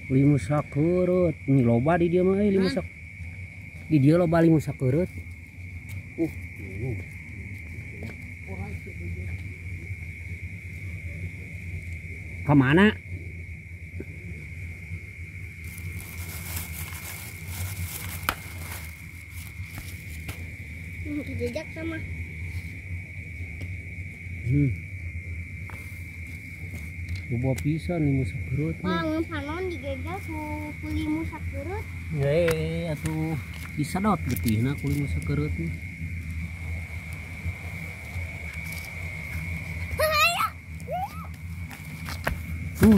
Limus sakeureuh. Ini loba di dia mah euy limus sak. Di dia loba limus sakeureuh. Kemana? Jejak sama. Loba pisan limus sakeureuh. Wah, panon digegal ku limus sakeureuh. Hei, atuh disedot getihna ku limus sakeureuh mah.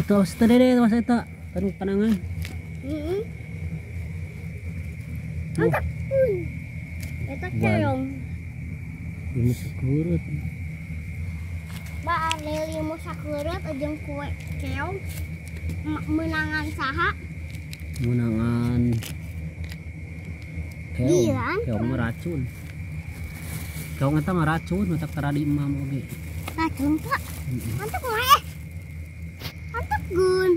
Tuh tadi deh, mas eta, taruh panangan. Heeh. Mantap. Eta keong. Limus sakeureuh. Ba limus sakeureuh jeung kue keong meunangan saha? Meunangan keong. Keong mah racun. Keong eta mah racun, matak tara di imam oge. Racun, Pak. Mantap mah. Mantap gun.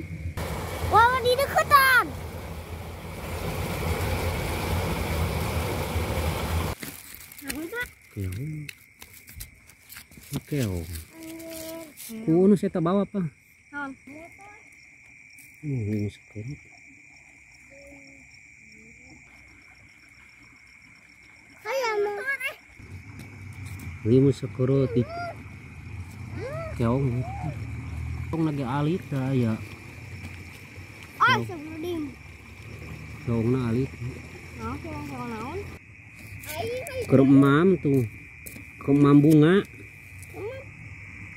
Wah, di deketan. Keong. Keong. Ku nu saya bawa apa? Naon? Limus sakeureuh. Limus sakeureuh di keong. Keong lagi alit dah ya. Oh, sebelum. Keongna alit. Naon keong naon? Keur emam tuh. Keur emam bunga.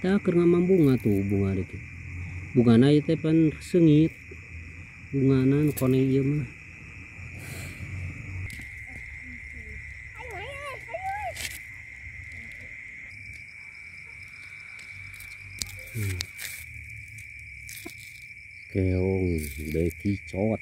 Tah keur ngamam bunga tuh bunga dikit. Bungana ieu teh pan seungit. Bungana nu koneng ieu mah. Keong bekicot.